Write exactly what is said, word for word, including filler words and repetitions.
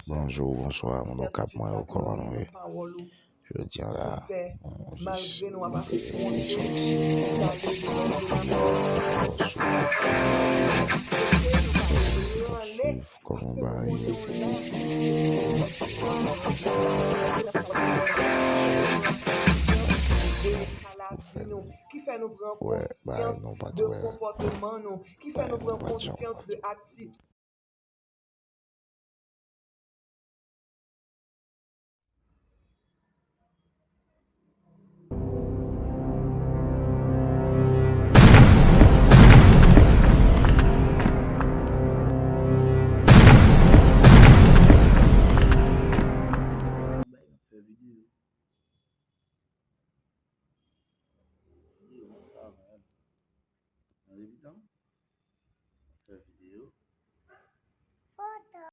Bonjou, bonswa, moun Okap mwen yo, kòman nou ye? Jodi a la, nou jis soti kòman bagay yo. Ki fè nou pran konsyans de konpòtman nou, ki fè nou pran konsyans de aktivite.